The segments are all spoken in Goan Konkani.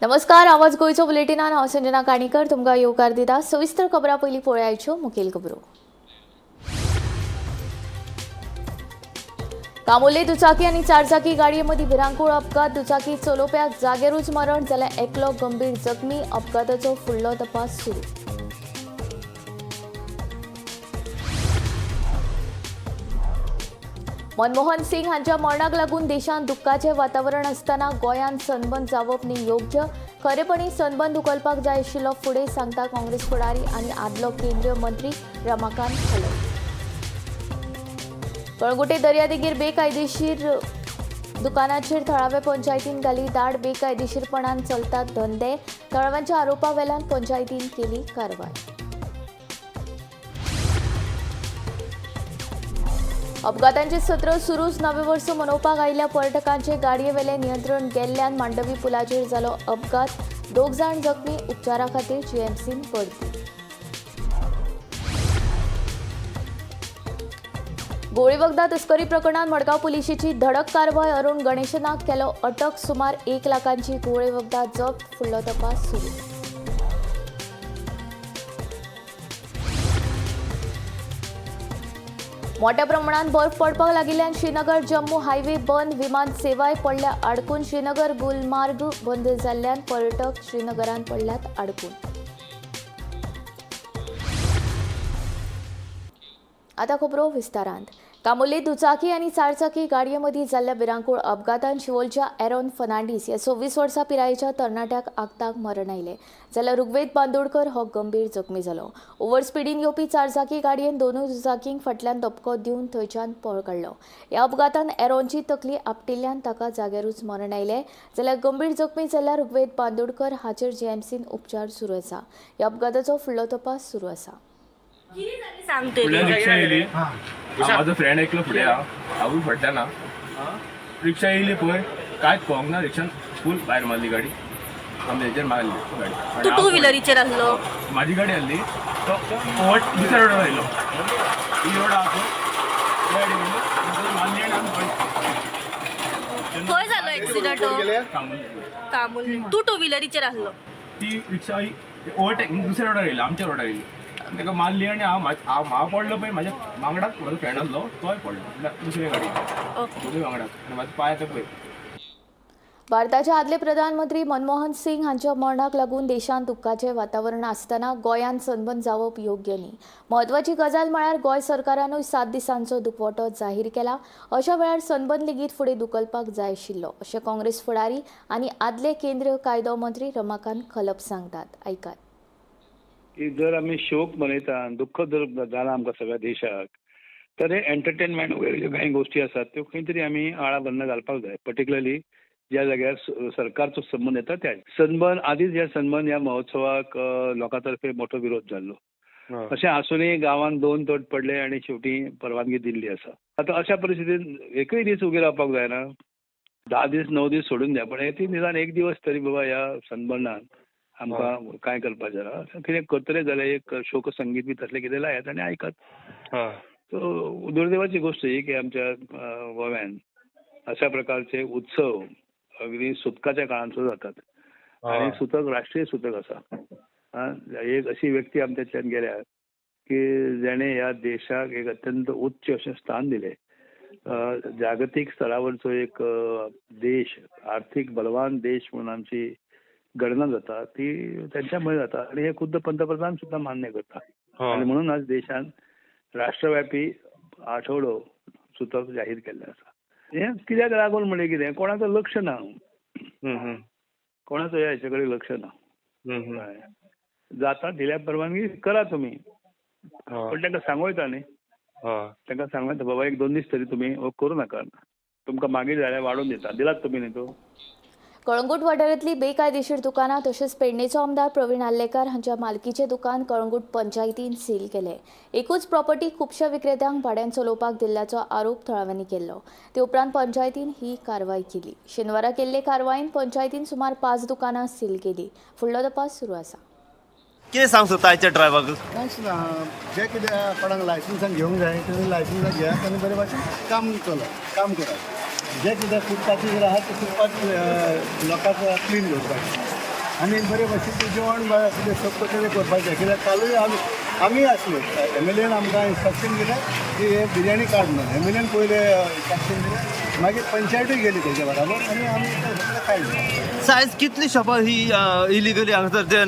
नमस्कार, आवाज गोंयचो बुलेटिनान हांव संजना काणीकर तुमकां येवकार दिता. सविस्तर खबरां पयलीं पळयाच्यो मुखेल खबरो. कामोले दुचाकी आनी चारचाकी गाडये मदीं भिरांकूळ अपघात. दुचाकी चलोवप्याक जागेरूच मरण जाल्यार एकलो गंभीर जखमी. अपघाताचो फुडलो तपास सुरू. मनमोहन सिंग हांच्या मरणाक लागून देशांत दुख्खाचें वातावरण आसतना गोंयांत सनबर्न जावप न्ही योग्य. खरेपणी सनबर्न धुकलपाक जाय आशिल्लो फुडें सांगता काँग्रेस फुडारी आनी आदलो केंद्रीय मंत्री रमाकांत खलप. कळंगुटे दर्यादेगेर बेकायदेशीर दुकानाचेर थळावे पंचायतीन घाली धाड. बेकायदेशीरपणान चलतात धंदे. थळाव्यांच्या आरोपा वेल्यान पंचायतीन केली कारवाय. अपघातांचे सत्र सुरूच. नवें वर्स मनोवपाक आयिल्ल्या पर्यटकांचे गाडयेवेलें नियंत्रण गेल्ल्यान मांडवी पुलाचेर जालो अपघात. दोग जाण जखमी, उपचारा खातीर जीएमसीन भरती. गोळी वखदां तस्करी प्रकरणात मडगांव पुलिशेची धडक कारवाय. अरुण गणेशनाक केलो अटक. सुमार 1 लाखांची गोळी वखदां जप्त. फुडलो तपास सुरू. मोठ्या प्रमाणात बर्फ पडपाक लागिल्ल्यान श्रीनगर जम्मू हायवे बंद. विमान सेवाय पडल्या आडकून. श्रीनगर गुलमार्ग बंद जाल्ल्यान पर्यटक श्रीनगरान पडल्यात आडकून. आता खबरो विस्तारांत. कामोले दुचाकी आनी चारचाकी गाडये मदीं जाल्ल्या भिरांकूळ अपघातान शिवोलच्या एरोन फर्नांडीस ह्या 26 वर्सां पिरायेच्या तरणाट्याक आगताक मरण आयलें जाल्यार ऋग्वेद बांदोडकर हो गंभीर जखमी जालो. ओव्हर स्पिडीन येवपी चारचाकी गाडयेन दोनूय दुचाकींक फाटल्यान धपको दिवन थंयच्यान पळ काडलो. ह्या अपघातान एरोनची तकली आपटिल्ल्यान ताका जाग्यारूच मरण आयलें जाल्यार गंभीर जखमी जाल्ल्या ऋग्वेद बांदोडकर हाचेर जीएमसीन उपचार सुरू आसा. ह्या अपघाताचो फुडलो तपास सुरू आसा. सांगतोय. फुडल्यान रिक्षा येयली. हांव म्हजो फ्रेंड एकलो फुडें हा, हांवूय फाटल्यान हा. रिक्षा येयली पळय, कांयच कळोंक ना. रिक्षान फूल भायर मारली गाडी, आमच्या हेजेर मारली गाडी. तू टू व्हिलरीचेर आसलो? म्हाजी गाडी आहली, तो ओवर दुसऱ्या रोडार आयलो. ही रोड आहा पळय, गाडी मारली आनी आमी पळय. खंय जालो एक्सिडंट हो? सांगून कामुली. तू टू व्हिलरीचेर आसलो? ती रिक्षा ओवरटेक दुसऱ्या रोडार येयली, आमच्या रोडार येयली, ताका मारली आनी हांव हांव पडलो पळय. म्हाज्या वांगडाच म्हजो फ्रेंड आसलो, तोय पडलो, म्हणल्यार दुसऱ्या गाडी दोगूय वांगडाच आनी म्हाजो पांय आतां पळय. भारताचे आदले प्रधानमंत्री मनमोहन सिंग हांच्या मरणाक लागून देशांत दुख्खाचें वातावरण आसतना गोंयांत सनबर्न जावप योग्य न्ही. म्हत्वाची गजाल म्हळ्यार गोंय सरकारानूय 7 दिसांचो दुखवटो जाहीर केला. अशा वेळार सनबर्न लेगीत फुडें धुकलपाक जाय आशिल्लो अशें काँग्रेस फुडारी आनी आदले केंद्रीय कायदो मंत्री रमाकांत खलप सांगतात. आयकात. की जर आमी शोक मनयता, दुख्ख जर जाला आमकां सगळ्या देशाक, तर हे एंटरटेनमेंट वगैरे ज्यो कांय गोश्टी आसात त्यो खंय तरी आमी आळाबंद घालपाक जाय, पर्टिक्युलरली ज्या जाग्यार सरकारचो संबंद येता त्या. सनबर्न आदींच ह्या सनबर्न ह्या महोत्सवाक लोकां तर्फे मोठो विरोध जाल्लो. अशें आसुनूय गांवांत 2 तोट पडले आनी शेवटी परवानगी दिल्ली आसा. आतां अशा परिस्थितीन एकूय दीस उबे रावपाक जायना. 10 दीस 9 दीस सोडून द्या, पण ती निदान एक दिवस तरी बाबा ह्या सनबर्नान आमकां कांय करपाचें ना. कितें करतले जाल्यार एक शोक संगीत बी तसलें कितें लायात आनी आयकात. सो दुर्दैवाची गोश्ट ही की आमच्या गोव्यान अशा प्रकारचे उत्सव अगदी सुतकाच्या काळांत सुद्दां जातात आनी सुतक राष्ट्रीय सुतक आसा. एक अशी व्यक्ती आमच्यातल्यान गेल्या की जेणे ह्या देशाक एक अत्यंत उच्च अशें स्थान दिलें. जागतीक स्तरावरचो एक देश, आर्थीक बलवान देश म्हणून आमची गणना जाता ती त्यांच्यामुळे जाता आणि हे खुद्द पंतप्रधान सुद्धा मान्य करता. आणि म्हणून आज देशान राष्ट्रव्यापी आठवडो सुतक जाहीर केल्लें आसा. हें कित्याक लागून म्हणलें कितें कोणाचो लक्ष ना, कोणाचो ह्या हेचे कडेन लक्ष ना. जाता दिल्या परवानगी करा तुमी, पण तांकां सांगू येता न्ही, तांकां सांगू येता बाबा 1-2 दीस तरी तुमी हो करूं नाका, तुमकां मागीर जाल्यार वाडोवन दिता, दिलात तुमी न्ही तो. कळंगूट वाठारांतली बेकायदेशीर दुकानां तशेंच पेडणेचो आमदार प्रवीण आर्लेकार हांच्या मालकीचें दुकान कळंगूट पंचायतीन सील केलें. एकूच प्रॉपर्टी खुबश्या विक्रेत्यांक भाड्यान चलोवपाक दिल्ल्याचो आरोप थळाव्यांनी केल्लो. ते उपरांत पंचायतीन ही कारवाय केली. शेनवारा केल्ले कारवायेन पंचायतीन सुमार 5 दुकानां सील केली. फुडलो तपास सुरू आसा. कितें सांग सोदता आयच्या ड्रायव्हराक? कांयच ना, जे कितें कोणाक लायसन्सान घेवंक जाय तेणी लायसन्सां घेयात आनी बरे भाशेन काम चलत काम करात. जे कितें फुटपाथी जर आहा ते फुटपाथ लोकांक क्लीन दवरपाक. आनी बरे भाशेन तें जेवण कितें सोंपता तें करपाचें. कित्याक कालूय आमी आसले, एम एल एन आमकां इन्स्ट्रक्शन दिलें की हे बिरयानी काड म्हणून. एम एल एन पयलें इन्स्ट्रक्शन दिलें, मागीर पंचायतूय गेली तेच्या बराबर आनी आमी तें सगळें काडलें. सायज कितली शॉपां ही इलिगली हांगासर जे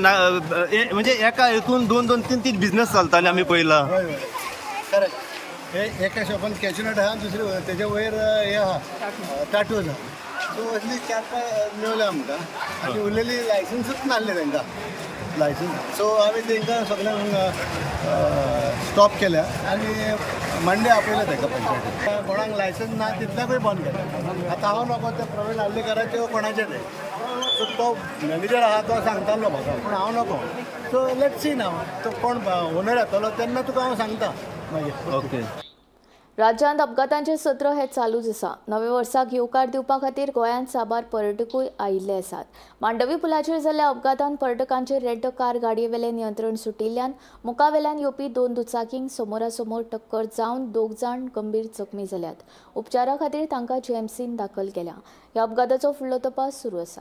म्हणजे एका हितून दोन दोन तीन तीन बिझनस चलताले आमी पळयला. हय हय, करेक्ट. हे एका शॉपान कॅशनट आहा, दुसरे तेच्या वयर हे आहा, टाटूज आहा. सो असली चार पांच मेवल्या आमकां आनी उरलेली लायसन्सूच नासलें तांकां लायसन्स. सो आमी तांकां सगळ्यांक स्टॉप केल्या आनी मंडे आपयलें ताका पंचायतीन. कोणाक लायसन्स ना तितल्याकूय बंद केलें. आतां हांव नको ते प्रवीण आर्लेकाराचे कोणाचे ते, सो तो मॅनेजर आहा तो सांगतालो म्हाका, पूण हांव नको. सो let see ना, तो कोण ओनर येतलो तेन्ना तुका हांव सांगता मागीर. ओके. राज्यांत अपघातांचें सत्र हें चालूच आसा. नव्या वर्साक येवकार दिवपा खातीर गोंयांत साबार पर्यटकूय आयिल्ले आसात. मांडवी पुलाचेर जाल्ल्या अपघातांत पर्यटकांचेर रेंट कार गाडयेवेलें नियंत्रण सुटिल्ल्यान मुखावेल्यान येवपी दोन दुचाकींक समोरासमोर टक्कर जावन दोग जाण गंभीर जखमी जाल्यात. उपचारा खातीर तांकां जीएमसीन दाखल केल्या. ह्या अपघाताचो फुडलो तपास सुरू आसा.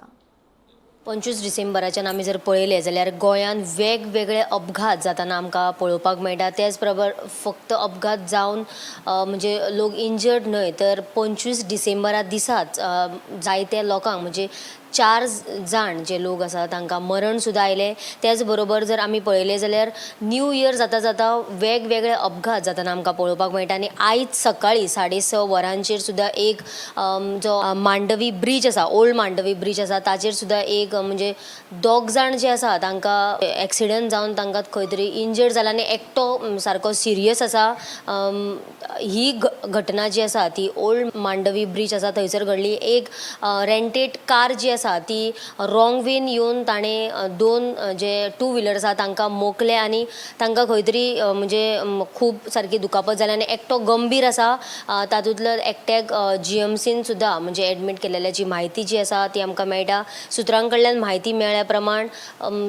25 डिसेंबराच्यान आमी जर पळयलें जाल्यार गोंयांत वेगवेगळे अपघात जाताना आमकां पळोवपाक मेळटा. तेच बरोबर फक्त अपघात जावन म्हणजे लोक इंजर्ड न्हय तर 25 डिसेंबरा दिसाच जायते लोकांक म्हणजे 4 जाण जे लोक आसा तांकां मरण सुद्दां आयलें. त्याच बरोबर जर आमी पळयलें जाल्यार न्यू इयर जाता जाता वेगवेगळे अपघात जाताना आमकां पळोवपाक मेळटा. आनी आयज सकाळीं 6:30 वरांचेर सुद्दां एक जो मांडवी ब्रीज आसा, ओल्ड मांडवी ब्रीज आसा, ताचेर सुद्दां एक म्हणजे 2 जाण जे आसा तांकां एक्सिडंट जावन तांकां खंय तरी इंजर्ड जाला आनी एकटो सारको सिरियस आसा. ही घटना जी आसा ती ओल्ड मांडवी ब्रीज आसा थंयसर घडली. एक रेंटेड कार जी आसा ती रॉंग वेन येवन ताणें 2 जे टू व्हिलर आसा तांकां मोखले आनी तांकां खंय तरी म्हणजे खूब सारकी दुखापत जाली आनी एकटो गंभीर आसा. तातूंतलो एकट्याक जीएमसीन सुद्दां म्हणजे एडमीट केलेल्याची म्हायती जी आसा ती आमकां मेळटा. सुत्रां कडल्यान म्हायती मेळ्ळ्या प्रमाण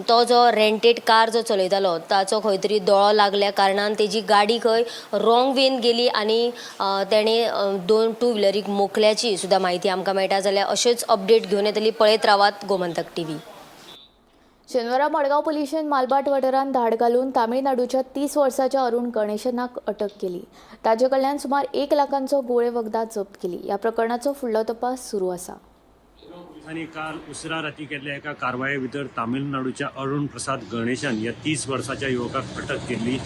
तो जो रेंटेड कार जो चलयतालो ताचो खंय तरी दोळो लागल्या कारणान तेजी गाडी खंय रॉंग वेन गेली आनी तेणें 2 टू व्हिलरीक मोखल्याची सुद्दां म्हायती आमकां मेळटा. जाल्यार अश्योच अपडेट घेवन येतली. पळयत रावात गोमंतक टीव्ही. शेनवारा मडगांव पुलिशेन मालभाट वाठारांत धाड घालून तामिळनाडूच्या 30 वर्साच्या अरुण गणेशनाक अटक केली. ताचे कडल्यान सुमार 1 लाखांचो गोळे वखदां जप्त केली. ह्या प्रकरणाचो फुडलो तपास सुरू आसा. पोलिसांनी काल उसरा राती केल्ल्या एका कारवाये भितर तामिळनाडूच्या अरुण प्रसाद गणेशन ह्या 30 वर्साच्या युवकाक अटक केल्ली.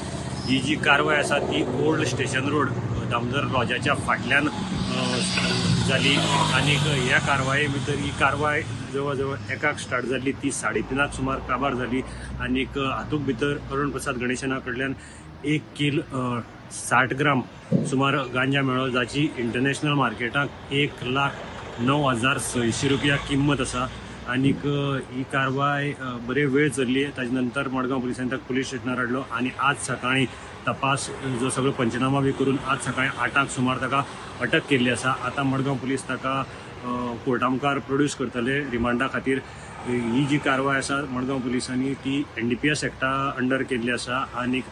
ही जी कारवाय आसा ती ओल्ड स्टेशन रोड दामोदर लॉजाच्या फाटल्यान जाली आनीक ह्या कारवाये भितर ही कारवाय जवळ जवळ 1 स्टार्ट जाल्ली ती 3:30 सुमार काबार जाली आनीक हातूंत भितर अरुण प्रसाद गणेशना कडल्यान 1 किल 60 ग्राम सुमार गांजा मेळ्ळो, जाची इंटरनॅशनल मार्केटाक 1,09,600 रुपया किंमत आसा. आनीक ही कारवाय बरे वेळ चल्ली. ताजे नंतर मडगांव पुलिसांनी ताका पुलीस स्टेशनार हाडलो आनी आज सकाळीं तपास जो सगळो पंचनामा बी करून आज सकाळीं 8 सुमार ताका अटक केल्ली आसा. आतां मडगांव पुलीस ताका कोर्टा मुखार प्रोड्यूस करतले रिमांडा खातीर. ही जी कारवाय आसा मडगांव पुलिसांनी ती NDPS एक्टा अंडर केल्ली आसा आनीक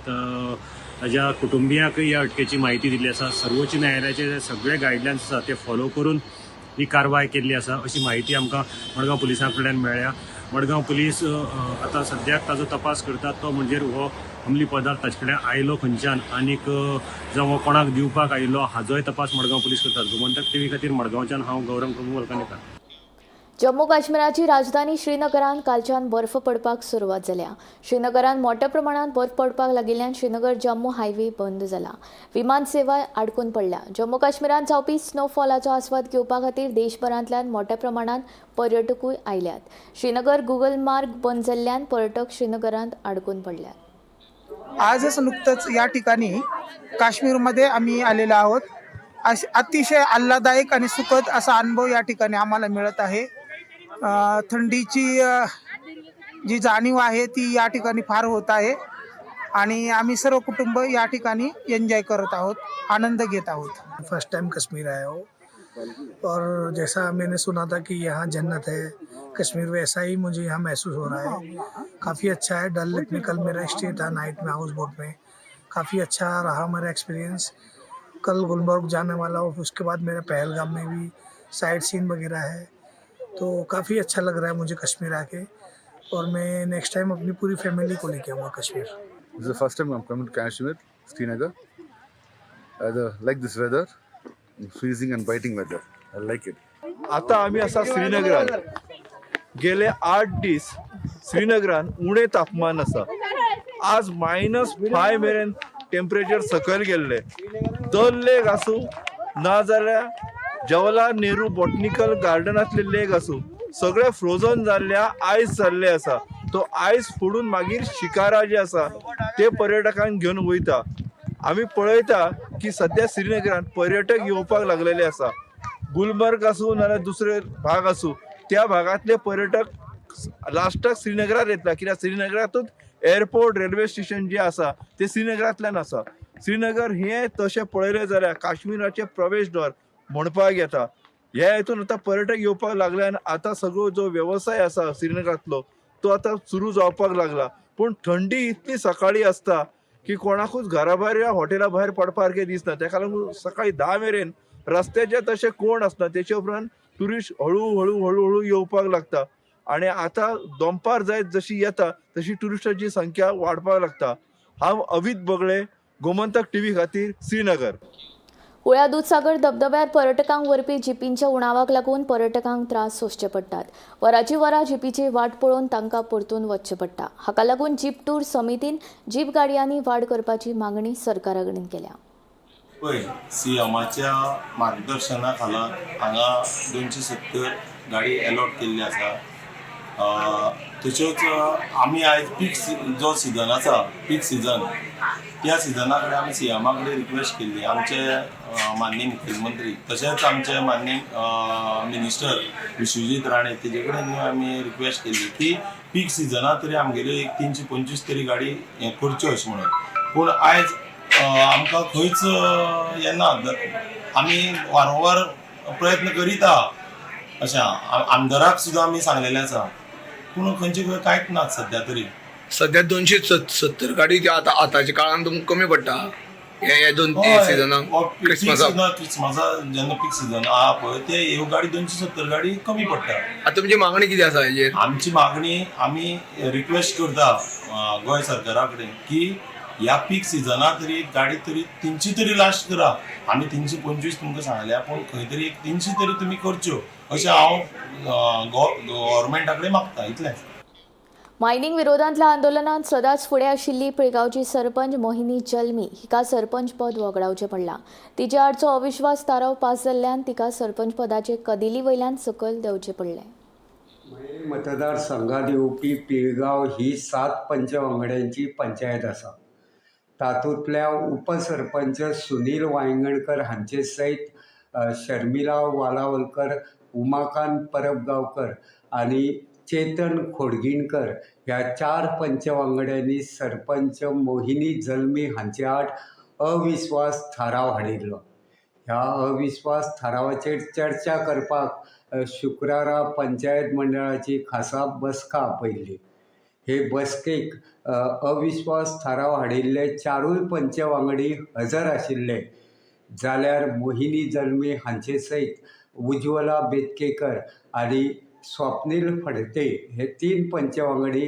ताज्या कुटुंबियांकय ह्या अटकेची म्हायती दिल्ली आसा. सर्वोच्च न्यायालयाचे जे सगळे गायडलायन्स आसा ते फॉलो करून ही कारवाय केल्ली आसा अशी म्हायती आमकां मडगांव पुलिसां कडल्यान मेळ्ळ्या. मडगांव पुलीस आतां सद्याक ताजो तपास करतात तो म्हणजे हो अंमली पदार्थ ताचे कडेन आयलो खंयच्यान आनीक जावं हो कोणाक दिवपाक आयिल्लो हाजोय तपास मडगांव पुलीस करतात. गोमंतक टीव्ही खातीर मडगांवच्यान हांव गौरंग प्रभू वलकानेकर. जम्मू काश्मीराची राजधानी श्रीनगरांत कालच्यान बर्फ पडपाक सुरवात जाल्या. श्रीनगरांत मोठ्या प्रमाणात बर्फ पडपाक लागिल्ल्यान श्रीनगर जम्मू हायवे बंद जाला. विमान सेवा आडकून पडल्या. जम्मू काश्मीरांत जावपी स्नोफॉलाचो आस्वाद घेवपा खातीर देशभरांतल्यान मोठ्या प्रमाणात पर्यटकूय आयल्यात. श्रीनगर गुगल मार्ग बंद जाल्ल्यान पर्यटक श्रीनगरांत आडकून पडल्यात. आजच नुकतंच या ठिकाणी काश्मीरमध्ये आम्ही आलेलो आहोत. अतिशय आल्हाददायक आणि सुखद असा अनुभव या ठिकाणी आम्हाला मिळत आहे. थंडीची जी जाणीव आहे ती या ठिकाणी फार होत आहे आणि आम्ही सर्व कुटुंब या ठिकाणी एन्जॉय करत आहोत, आनंद घेत आहोत. फर्स्ट टाइम कश्मीर आया हूँ और जैसा मैंने सुना था कि यहाँ जन्नत है कश्मीर, वैसा ही मुझे यहाँ महसूस हो रहा है. काफ़ी अच्छा है. डल लेक में कल मेरा स्टे था नाइट में हाउस बोट में. काफ़ी अच्छा रहा मेरा एक्सपीरियंस. कल गुलमर्ग जाने वाला हूँ, उसके बाद मेरा पहलगाम में भी साइट सीन वगैरह है, तो काफ़ी अच्छा लग रहा है मुझे कश्मीर आके. और मैं नेक्स्ट टाइम अपनी पूरी फैमिली को लेके आऊँगा Kashmir. This is the first time I'm coming to Kashmir, Srinagar. I like this weather, freezing and biting weather. I like it. आता आमी आसा श्रीनगरान. गेले 8 दीस श्रीनगरान उणें तापमान आसा. आज -5 मेरेन टेम्परेचर सकयल गेल्लें. दल लेक आसूं नाजाल्यार जवाहरलाल नेहरू बॉटनिकल गार्डनांतले लेक आसूं, सगळे फ्रोजन जाल्ले, आयस जाल्ले आसा. तो आयस फोडून मागीर शिकारा जे आसा ते पर्यटकांक घेवन वयता. आमी पळयता की सद्या श्रीनगरान पर्यटक येवपाक लागलेले आसा. गुलमर्ग आसूं नाजाल्यार दुसरे भाग आसूं, त्या भागांतले पर्यटक लास्टाक श्रीनगरात येतला, कित्याक श्रीनगरातूच एअरपोर्ट, रेल्वे स्टेशन जे आसा ते श्रीनगरांतल्यान आसा. श्रीनगर हें तशें पळयलें जाल्यार काश्मीराचें प्रवेशद्वार म्हणपाक येता. ह्या हितून आतां पर्यटक येवपाक लागले आनी आतां सगळो जो वेवसाय आसा श्रीनगरांतलो तो आतां सुरू जावपाक लागला. पूण थंडी इतली सकाळी आसता की कोणाकूच घरा भायर या हॉटेला भायर पडपा सारकें दिसना. तेका लागून सकाळी 10 मेरेन रस्त्याचेर तशें कोण आसना. तेचे उपरांत ट्युरिस्ट हळू हळू हळू हळू येवपाक लागता आनी आतां दोंपार जायत जशी येता तशी ट्युरिस्टांची संख्या वाडपाक लागता. हांव अवीत बगळे, गोमंतक टीव्ही खातीर, श्रीनगर. कुळ्या दुदसागर धबधब्यार पर्यटकांक व्हरपी जिपींच्या उणावाक लागून पर्यटकांक त्रास सोंसचे पडटात. वराची वरां जिपीची वाट पळोवन तांकां परतून वचचें पडटा. हाका लागून जीप टूर समितीन जीप गाडयांनी वाड करपाची मागणी सरकारा कडेन केल्या. पळय, सीएमाच्या मार्गदर्शना खाला हांगा 270 गाडी एलॉट केल्ली आसा. तश्योच आमी आयज पीक जो सिजन आसा, पीक सिजन, त्या सिजना कडेन आमी सीएमा कडेन रिक्वेस्ट केल्ली. आमचे माननीय मुखेलमंत्री तशेंच आमचे माननीय मिनिस्टर विश्वजीत राणे तेजे कडेन आमी रिक्वेस्ट केल्ली की पीक सिजना तरी आमगेल्यो एक 325 तरी गाडी हें करच्यो अशें म्हणून. पूण आयज आमकां खंयच येना. आमी वारंवार प्रयत्न करीत आहा अशें आमदाराक सुद्दां आमी सांगलेलें आसा, पूण खंयचे खंय कांयच ना सद्या तरी. सध्या 270 गाडी ती आतां आतांच्या काळान तुमकां कमी पडटा हे दोन सिजनाक, क्रिसमसाक? क्रिसमसा जेन्ना पीक सिजन आहा पळय, ते ह्यो गाडी 270 गाडी कमी पडटा. आतां तुमची मागणी कितें आसा हेजेर? आमची मागणी, आमी रिक्वेस्ट करता गोंय सरकारा कडेन की ह्या पीक सिजना तरी गाडी तरी 300 तरी लास्ट करा. आमी 325 तुमकां सांगल्या, पूण खंय तरी एक 300 तरी तुमी करच्यो अशें हांव गव्हर्मेंटा कडेन मागता, इतलेंच. मायनिंग विरोधांतल्या आंदोलनात सदांच फुडें आशिल्ली पिळगांवची सरपंच मोहिनी जल्मी हिका सरपंच पद वगडावचें पडलां. तिचे आडचो अविश्वास थाराव पास जाल्ल्यान तिका सरपंच पदाचे कदेली वयल्यान सकयल देंवचें पडलें. मतदारसंघात येवपी पिळगांव ही 7 पंच वांगड्यांची पंचायत आसा. तातूंतल्या उपसरपंच सुनील वायंगणकर हांचे सयत शर्मिला वालावलकर, उमाकांत परब गांवकर आनी चेतन खोडगिणकर ह्या 4 पंच वांगड्यांनी सरपंच मोहिनी जल्मी हांचे आड अविस्वास थाराव हाडिल्लो. ह्या अविस्वास थारावाचेर चर्चा करपाक शुक्रारा पंचायत मंडळाची खासा बसका आपयल्ली. हे बसकेक अविस्वास थाराव हाडिल्ले 4 पंच वांगडी हजर आशिल्ले, जाल्यार मोहिनी जल्मी हांचे सयत उज्वला बेतकेकर आनी स्वप्नील फडते हे 3 पंच वांगडी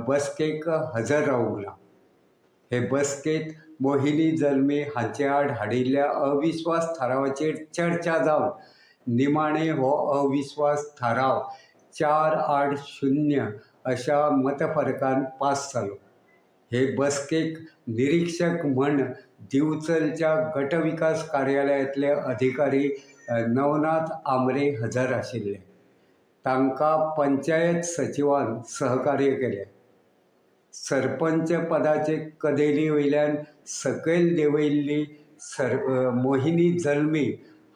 बसकेक हजर रावूंक ना. हे बसकेंत मोहिनी जल्मी हांचे आड हाडिल्ल्या अविस्वास थारावाचेर चर्चा जावन निमाणें हो अविस्वास थाराव 4-0 अशा मतफरकान पास जालो. हे बसकेक निरिक्षक म्हण दिवचलच्या गटविकास कार्यालयांतले अधिकारी नवनाथ आमरे हजर आशिल्ले. तांकां पंचायत सचिवान सहकार्य केलें. सरपंच पदाचे कदेली वयल्यान सकयल देंवयल्ली मोहिनी जल्मी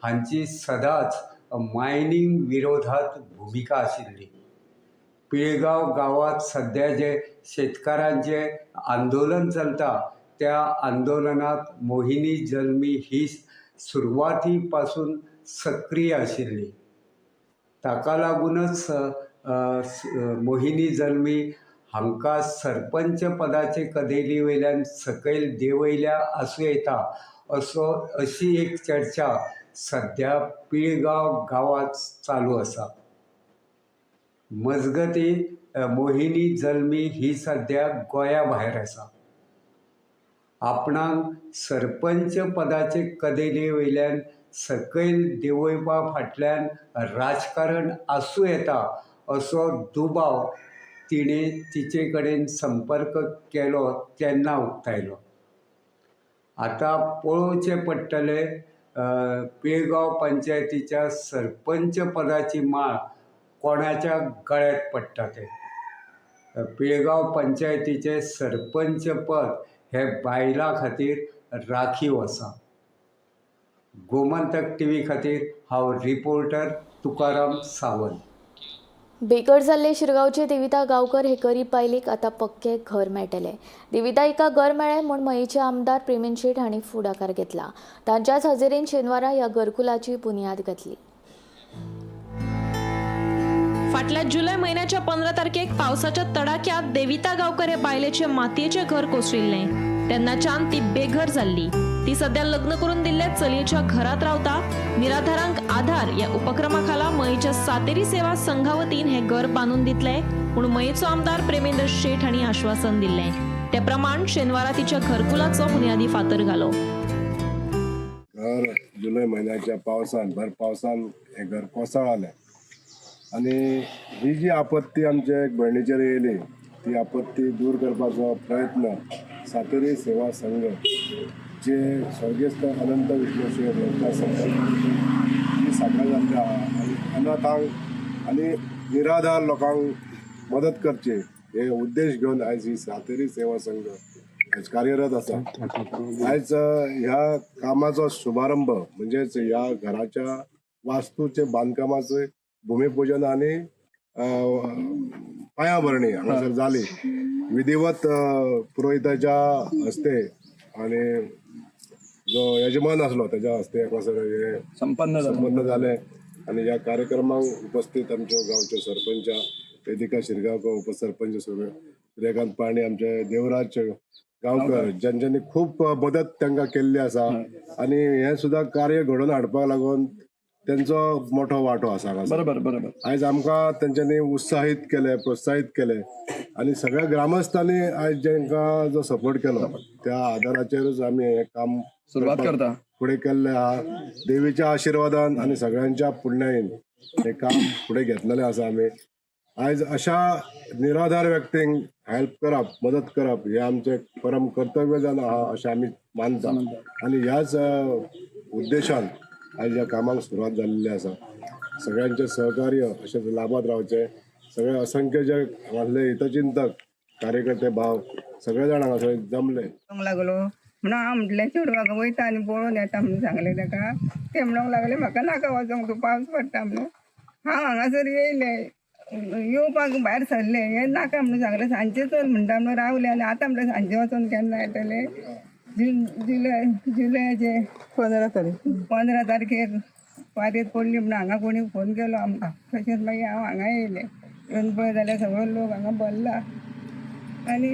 हांची सदांच मायनींग विरोधात भुमिका आशिल्ली. पिळगांव गांवांत सद्या जें शेतकारांचें आंदोलन चलता त्या आंदोलनांत मोहिनी जल्मी ही सुरवाती पासून सक्रीय आशिल्ली. ताका लागूनच मोहिनी जल्मी हांकां सरपंच पदाचे कदेली वयल्यान सकयल देंवयल्या आसूं येता असो अशी एक चर्चा सद्या पिळगांव गांवांत चालू आसा. मजगती मोहिनी जल्मी ही सद्या गोंया भायर आसा. आपणाक सरपंच पदाचे कदेली वयल्यान सकयल देंवोवपा फाटल्यान राजकारण आसूं येता असो दुबाव तिणें तिचे कडेन संपर्क केलो तेन्ना उक्तायलो. आतां पळोवचें पडटलें पिळगांव पंचायतीच्या सरपंच पदाची माळ कोणाच्या गळ्यात पडटा तें. पिळगांव पंचायतीचें सरपंच पद हें बायलां खातीर राखीव आसा. गोमंतक टी व्ही खातीर हांव रिपोर्टर तुकाराम सावंत. बेघर जाल्ले शिरगांवचे देविता गांवकर हे गरीब बायलेक आतां पक्कें घर मेळटलें. देविता हिका घर मेळ्ळें म्हूण मयेचे आमदार प्रेमेंद्र शेट हांणी फुडाकार घेतला. तांच्याच हजेरेन शेनवारा ह्या घरकुलाची बुन्याद घातली. फाटल्या जुलय म्हयन्याच्या 15 तारखेक पावसाच्या तडाख्यात देविता गांवकर हे बायलेचे मातयेचें घर कोसळिल्लें. तेन्नाच्यान ती बेघर जाल्ली. ती सध्या लग्न करून दिल्ल्या चलयेच्या घरात रावता. निराधारांक आधार ह्या उपक्रमा खाला मयेच्या सातेरी सेवा संघा वतीन हें घर बांदून दितले म्हूण मयेचो आमदार प्रेमेंद्र शेट हांणी आश्वासन दिल्लें. ते प्रमाण शेनवारा तिच्या घरकुलाचो बुन्यादी फातर घालो. घर जुलय म्हयन्याच्या पावसान भर पावसान हें घर कोसळ्ळें आनी ही जी आपत्ती आमच्या एक भयणीचेर येयली ती आपत्ती दूर करपाचो प्रयत्न सातेरी सेवा संघ जे स्वर्गेस्त अनंत विष्णू शेट हांच्या संकल्पनेतून ही साकार जाल्ली आहा आनी अनाथांक आनी निराधार लोकांक मदत करची हे उद्देश घेवन आयज ही सातेरी सेवा संघ आयज कार्यरत आसा. आयज ह्या कामाचो शुभारंभ म्हणजेच ह्या घराच्या वास्तूचे बांदकामाचे भूमिपूजन आनी पायाभरणी हांगासर जाली. विधिवत पुरोहिताच्या हस्ते आनी जो यजमान आसलो तेज्या हस्ते हांगासर हे संपन्न जालें आनी ह्या कार्यक्रमाक उपस्थित आमच्यो गांवच्यो सरपंच वेदिका शिरगांवकर, उपसरपंच सूर्यकांत पाणी, आमचे देवराज गांवकर ज्यांच्यांनी खूब मदत तांकां केल्ली आसा आनी हें सुद्दां कार्य घडोवन हाडपाक लागून तेंचो मोठो वांटो आसा. बरोबर बरोबर. आयज आमकां तेंच्यांनी उत्साहीत केलें, प्रोत्साहीत केलें आनी सगळ्या ग्रामस्थांनी आयज जेंकां जो सपोर्ट केलो त्या आदाराचेरूच आमी हें काम सुरवात करता फुडें केल्लें आहा. देवीच्या आशिर्वादान आनी सगळ्यांच्या पुण्यायेन हें काम फुडें घेतलेलें आसा. आमी आयज अशा निराधार व्यक्तींक हेल्प करप, मदत करप हें आमचें परम कर्तव्य जावन आहा अशें आमी मानता आनी ह्याच उद्देशान आयज ह्या कामाक सुरवात जाल्ली आसा. सगळ्यांचें सहकार्य अशेंच लाभात रावचें. सगळे असंख्य जे हांगासले हितचिंतक कार्यकर्ते भाव सगळे जाण हांगासर जमले. लागलो म्हणून हांव म्हटलें चेडवाक वयता आनी पळोवन येता म्हणून सांगलें ताका. ते म्हणूंक लागले म्हाका नाका वचोंक, तूं पावस पडटा म्हणून. हांव हांगासर येयलें, येवपाक भायर सरलें, हें नाका म्हणून सांगलें. सांजचें चल म्हणटा म्हणून रावलें आनी आतां म्हणलें सांजचें वचोन केन्ना येतलें. जुलयाचे 15 तारखेर वारेर पडली म्हणून हांगा कोणी फोन केलो आमकां. तशेंच मागीर हांव हांगा येयलें. येवन पळय जाल्यार सगळो लोक हांगा भरला आनी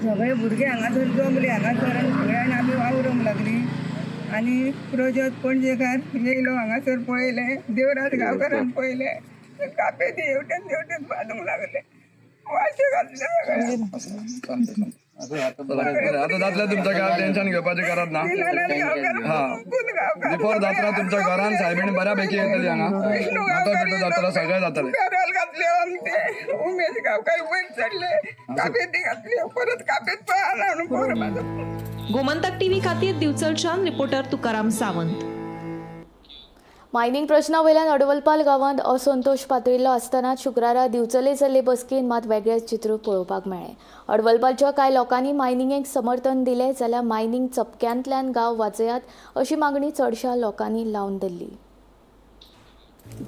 सगळे भुरगे हांगासर जमले हांगासर आनी सगळ्यांनी आमी वावरूंक लागली. आनी प्रजोत पणजेकार येयलो हांगासर पळयलें, देवराज गांवकारान पळयलें, कापेती हेवटेन तेवटेन बांदूंक लागले, वाशे घातले सगळे. आता जातलें तुमच्या काय टेन्शन घेवपाची गरज ना. हा, बिफोर जात्रा तुमच्या घरान सायबीण बऱ्यापैकी येतली हांगा. नातो बिटो जातलो, सगळें जातलें. पेरोल घातले आमचे उमेश गांवकार वयर चडले, कापेती घातल्यो, परत कापेत पळयला म्हणून पोर म्हाजो. गोमंतक टीव्ही खातीर दिवचलच्यान रिपोर्टर तुकाराम सावंत. मायनिंग प्रश्ना वयल्यान अडवलपाल गांवांत असंतोश पातळिल्लो आसतना शुक्रारा दिवचले जाल्ले बसकेन मात वेगळेंच चित्र पळोवपाक मेळ्ळें. अडवलपालच्या कांय लोकांनी मायनिंगेक समर्थन दिलें जाल्यार मायनिंग चपक्यांतल्यान गांव वाचयात अशी मागणी चडशा लोकांनी लावन धरली.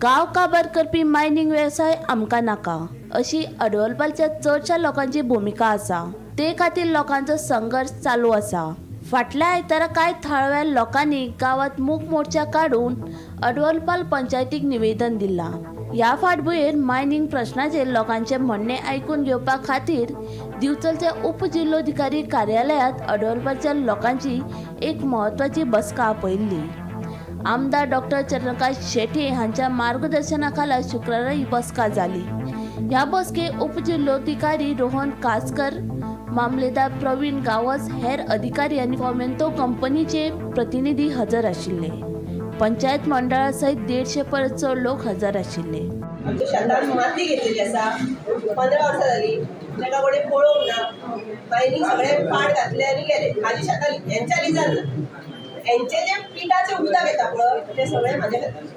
गांव काबार करपी मायनिंग वेवसाय आमकां नाका अशी अडवलपालच्या चडशा लोकांची भुमिका आसा. ते खातीर लोकांचो संघर्श चालू आसा. फाटल्या आयतारा कांय थळाव्या लोकांनी गांवांत मूक मोर्चा काडून अडवलपाल पंचायतीक निवेदन दिलां. ह्या फाटभुंयेर मायनिंग प्रश्नाचेर लोकांचें म्हणणें आयकून घेवपा खातीर दिवचलच्या उपजिल्लोधिकारी कार्यालयांत अडवलपालच्या लोकांची एक म्हत्वाची बसका आपयिल्ली. आमदार डॉक्टर चंद्रकांत शेट्ये हांच्या मार्गदर्शनाखाला शुक्रारा ही बसका जाली. ह्या बसकेक उपजिल्होधिकारी रोहन कासकर, मामलेदार प्रवीण गावस, हेर अधिकारी आनी फोमेंतो कंपनीचे प्रतिनिधी हजर आशिल्ले. पंचायत मंडळा सयत 150 परस चड लोक हजर आशिल्ले. आमच्या शेतान माती घेतलेली आसा, 15 वर्सां जाली, ताका कोणें पळोवंक ना. मायनींग सगळें पाड घातलें आनी गेले. म्हाजी शेतां हेंच्या लिजान ना, हेंचें जें पिठाचें उदक येता पळय तें सगळें म्हाज्या शेतान.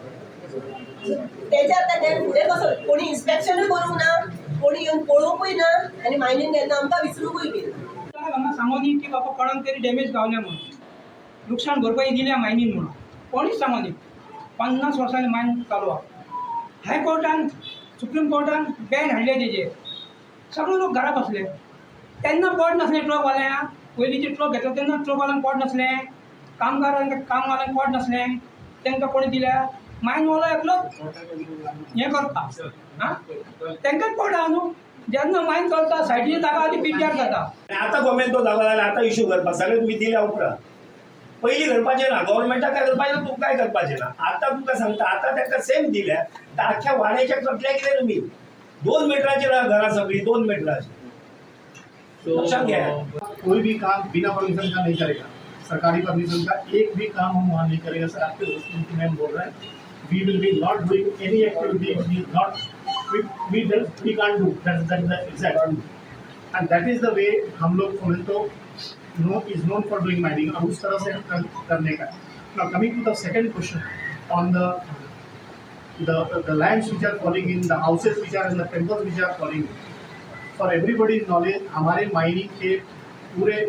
तेच्या आतां तें फुडें कसो कोणी इन्स्पेक्शनूय करूंक ना, कोणी येवन पळोवंकूय ना आनी मायनींग केन्ना आमकां विसरूंकूय बी ना. हांगा सांगोनी की बाबा कोणाक तरी डॅमेज गावल्या म्हणून, लुकसाण भरपाई दिल्या मायनीन म्हणून, कोणीच सांगोनी. 50 वर्सांनी मायन चालू आहा. हायकोर्टान, सुप्रीम कोर्टान बॅन हाडले तेजेर, सगळे लोक घरा बसले. तेन्ना पोट नासलें ट्रकवाल्यांक, पयलींचे ट्रक घेतलो तेन्ना ट्रकवाल्यांक पोट नासलें, कामगारांक कामवाल्यांक पोट नासलें, तांकां कोणी दिल्या? मायनवालो एकलोच हें करता, आं तांकांच पोट आहा न्हू. जेन्ना मायन चलता सायडीची जागा आनी पिड्ड्यार जाता. आतां गोवोरमेंट तो जागो जाल्यार आतां इशू करपाक सगळें तुमी दिल्या उपरांत पयलीं करपाचें ना, गव्हर्मेंटाक काय करपाचें ना, तुमकांय करपाचें ना. आतां तुमकां सांगता, आतां तांकां सेम दिल्या तर आख्ख्या वाड्याच्या करतले कितें तुमी? 2 मिटराचेर घरां सगळीं 2 मिटराचेर. लक्षात घ्या, कोई भी काम बिना परमिशन का नहीं करेगा. सरकारी परमिशन का एक भी काम हम वहाँ नहीं करेगा. सर आपके मैम बोल रहे हैं, we will be not doing any activity, we can't do that is the exact and that is the way Hum log Fomento no is known for doing mining और उस तरह से हम करने का. Now coming to the second question on the the lands which are falling in, the houses which are in, the temples which are falling in. For everybody's knowledge, हमारे माइनिंग के पूरे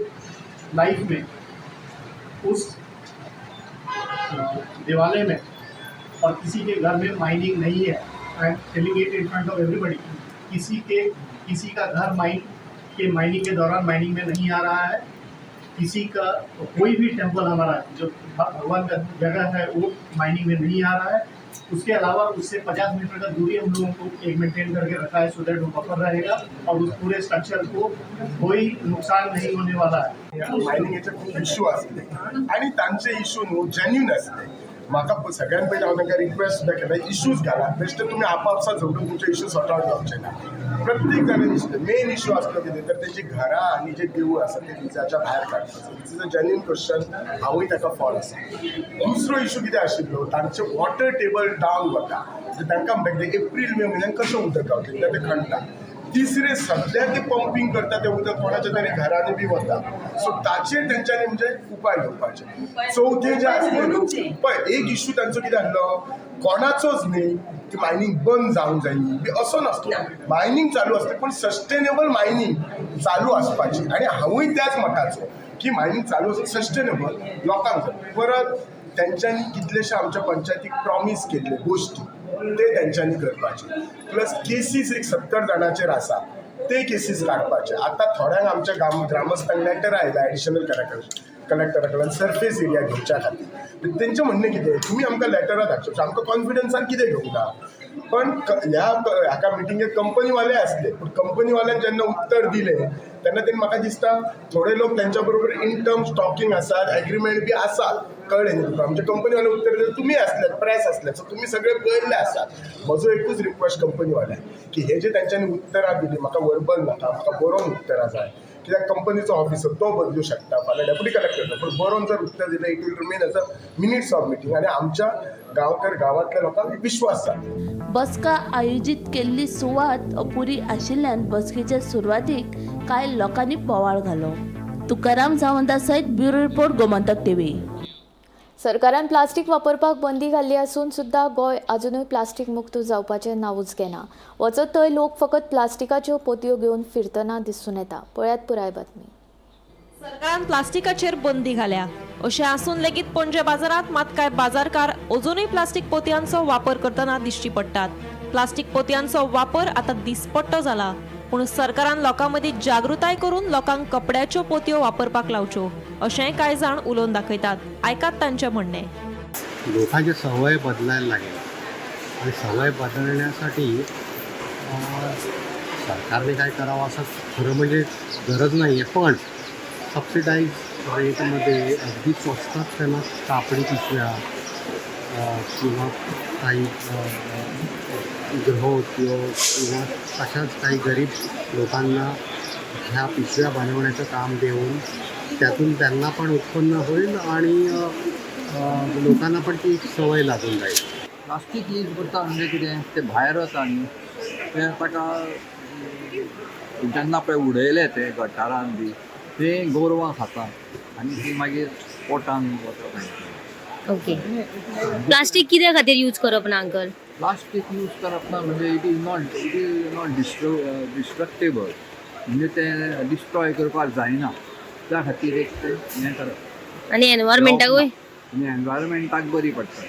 लाइफ में उस देवालय में और किसी के घर में माइनिंग नहीं है. I am telling it in front of everybody. किसी का घर माइनिंग के दौरान माइनिंग में नहीं आ रहा है. किसी का कोई भी टेम्पल हमारा जो भगवान का जगह है वो माइनिंग में नहीं आ रहा है. उसके अलावा उससे 50 मीटर का दूरी हम लोगों को एक मेंटेन करके रखा है, सो that वो बफर रहेगा और उस पूरे स्ट्रक्चर को कोई नुकसान नहीं होने वाला है. मायनिंगेचे खूब इशू आसले आनी तांचे इशू न्हू जेन्युन आसले. म्हाका सगळ्यान पयलीं हांव तांकां रिक्वेस्ट सुद्दां केला, इशूज घालात, बेश्टे तुमी आपापसात झगडून तुमचे इशू सॉर्ट आवट जावचे ना. प्रत्येक जाणान दिसलें मेन इशू आसलो कितें तर तेजी घरां आनी जे देवूळ आसा ते लिजाच्या भायर काडपाचें. It's is a genuine question, हांवूय ताका फॉर आसा. दुसरो इशू कितें आशिल्लो, तांचें वॉटर टेबल डावन वता, म्हणजे तांकां म्हणटा कितें एप्रील मे म्हयन्यान कशें उदक गावतलें कित्याक तें खणटा. तिसरें सद्या ते पंपींग करता तें उदक कोणाच्या तरी घरांनी बी वता, सो ताचेर तेंच्यांनी म्हणजे उपाय घेवपाचे. चवथें जें आसलें पळय एक इशू तांचो कितें आसलो, कोणाचोच न्ही की मायनींग बंद जावंक जाय बी असो नासलो. मायनींग चालू आसलें पूण सस्टेनेबल मायनींग चालू आसपाची आनी हांवूय त्याच मताचो की मायनींग चालू आसून सस्टेनेबल लोकांक जाय. परत तेंच्यांनी कितलेशे आमच्या पंचायतीक प्रॉमीस केल्ले गोश्टी ते तेंच्यांनी करपाचे. प्लस केसीस एक 70 जाणांचेर आसा ते केसीस काडपाचे. आतां थोड्यांक आमच्या ग्रामस्थांक लेटर आयला एडिशनल कलेक्टरा कडल्यान सर्फेस एरिया घेवच्या खातीर. तेंचें म्हणणें कितें, तुमी आमकां लेटरां धाडचे, आमकां कॉन्फिडन्सान कितें घेवंक ना. पण ह्या हाका मिटिंगेक कंपनीवाले आसले, पूण कंपनीवाल्यान जेन्ना उत्तर दिलें तेन्ना तेणी म्हाका दिसता थोडे लोक तेंच्या बरोबर इन टर्म्स टॉकींग आसात, एग्रीमेंट बी आसात, कळ्ळें न्ही तुका. आमचे कंपनीवाले उत्तर दिलें, तुमी आसले, प्रेस आसले, सो तुमी सगळे पळयल्ले आसात. म्हजो एकूच रिक्वेस्ट कंपनीवाल्यांक की हे जे तेंच्यांनी उत्तरां दिली म्हाका वर्बल नाका, म्हाका बरोवन उत्तरां जाय. कित्याक कंपनीचो ऑफिसर तो बदलू शकता, फाल्यां डेप्युटी कलेक्टर, पूण बरोवन जर उत्तर दिलें it will remain as a minutes of meeting आनी आमच्या गांवकर गांवांतल्या लोकांक विश्वास जाता. बसका आयोजीत केल्ली सुवात अपुरी आशिल्ल्यान बसकेचे सुरवातीक कांय लोकांनी बोवाळ घालो. तुकाराम सावंता सयत ब्युरो रिपोर्ट, गोमंतक टीव्ही. सरकारान प्लास्टीक वापरपाक बंदी घाल्ली आसून सुद्दां गोंय अजुनूय प्लास्टीक मुक्त जावपाचें नांवूच घेना. वचत थंय लोक फकत प्लास्टिकाच्यो पोतयो घेवन फिरतना दिसून येता. पळयात पुराय बातमी. सरकारान प्लास्टिकाचेर बंदी घाल्या अशें आसून लेगीत पणजे बाजारांत मात कांय बाजारकार अजुनूय प्लास्टीक पोतयांचो वापर करतना दिश्टी पडटात. प्लास्टीक पोतयांचो वापर आतां दिसपट्टो जाला, पूण सरकारान लोकां मदीं जागृताय करून लोकांक कपड्याच्यो पोतयो वापरपाक लावच्यो अशेंय कांय जाण उलोवन दाखयतात. आयकात तांचें म्हणणें. लोकांची सवय बदलायला लागेल आणि सवय बदलण्यासाठी सरकारने काय करावं असं खरं म्हणजे गरज नाही आहे, पण सबसिडाईज रेटमध्ये अगदी स्वस्तात त्यांना कापडी पिशव्या किंवा काही गृहोद्योग किंवा अशाच काही गरीब लोकांना ह्या पिशव्या बनवण्याचं काम देऊन त्यातून त्यांना पण उत्पन्न होईल आणि लोकांना पण ती एक सवय लागून जाईल. प्लास्टीक यूज करता म्हणजे कितें तें भायर वता न्ही तें ताका जेन्ना पळय उडयलें तें गटारान बी तें गोरवां खाता आनी ती मागीर पोटान वता तांच्या. ओके, प्लास्टीक कित्या खातीर यूज करप ना अंकल? प्लास्टीक यूज करप ना म्हणजे it is not destructible, म्हणजे तें डिस्ट्रॉय करपाक जायना, त्या खातीर एक तें हें करप. आनी एनवायरमेंटाकूय आनी एनवायरमेंटाक बरी पडटा.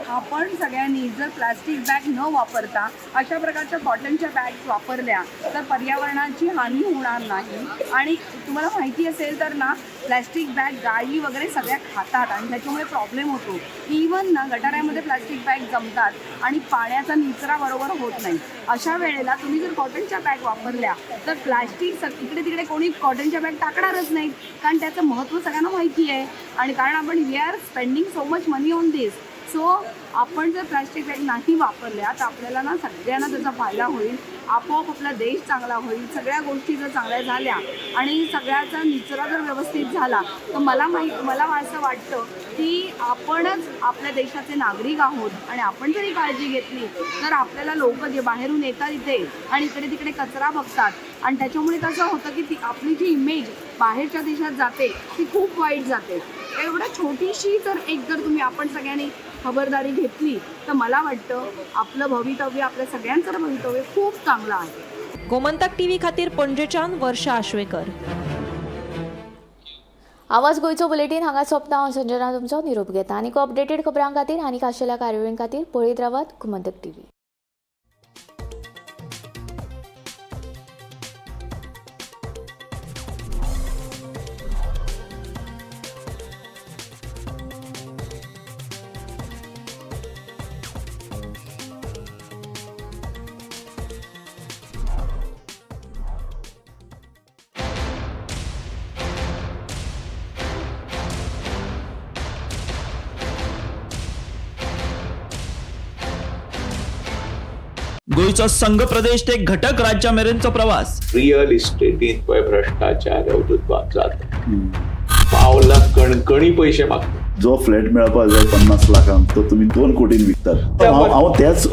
आपण सगळ्यांनी जर प्लास्टिक बॅग न वापरता अशा प्रकारच्या कॉटनच्या बॅग्स वापरल्या तर पर्यावरणाची हानी होणार नाही. आणि तुम्हाला माहिती असेल तर ना प्लॅस्टिक बॅग गायी वगैरे सगळ्या खातात आणि त्याच्यामुळे प्रॉब्लेम होतो. इवन ना गटारामध्ये प्लास्टिक बॅग जमतात आणि पाण्याचा निचरा बरोबर होत नाही. अशा वेळेला तुम्ही जर कॉटनच्या बॅग वापरल्या तर प्लास्टिक इकडे तिकडे कोणी कॉटनच्या बॅग टाकणारच नाही, कारण त्याचं महत्त्व सगळ्यांना माहिती आहे. आणि कारण आपण we are spending so much money on this. So आपण जर प्लास्टिक बॅग नाही वापरल्या तर आपल्याला ना सगळ्यांना त्याचा फायदा होईल, आपोआप आपला देश चांगला होईल. सगळ्या गोष्टी जर चांगल्या झाल्या आणि सगळ्याचा निचरा जर व्यवस्थित झाला तर मला असं वाटतं की आपणच आपल्या देशाचे नागरिक आहोत आणि आपण जरी काळजी घेतली तर आपल्याला लोक जे बाहेरून येतात इथे आणि इकडे तिकडे कचरा बघतात आणि त्याच्यामुळे कसं होतं की ती आपली जी इमेज बाहेरच्या देशात जाते ती खूप वाईट जाते. एवढं छोटीशी जर एक जर तुम्ही आपण सगळ्यांनी खबरदारी घेतली तर मला वाटतं आपलं भवितव्य, आपल्या सगळ्यांचं भवितव्य खूप चांगलं आहे. गोमंतक टीव्ही खातीर पणजेच्यान वर्षा आश्वेकर. आवाज गोंयचो बुलेटीन हांगा सोंपता. हांव संजना तुमचो निरोप घेता. आनी अपडेटेड खबरां खातीर आनी खाशेल्या कार्यावळीं खातीर पळयत रावात गोमंतक टीव्ही. गोंयचो संघ प्रदेश ते घटक राज्या मेरेनचो प्रवास. रियल इस्टेटीन पळय भ्रष्टाचार अवधूत जाता, पावला कणकणी पयशे मागता. जो फ्लॅट मेळपाक जाय 50 लाखांक तो तुमी 2 कोटीन विकतात. हांव त्याच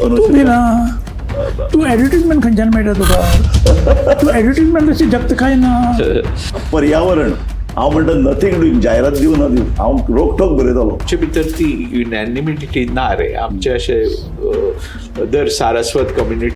तूं एडवर्टीजमेंट खंयच्यान मेळटा तुका? तूं एडवर्टीजमेंट अशी जगता काय ना? पर्यावरण हांव म्हणटा नथींग डुईंग, जायरात दिवं ना दिवं, हांव रोखठोक बरयतलो. आमचे भितर ती युनॅनिमिटी ना रे. आमचे अशे दर सारस्वत कम्युनिटी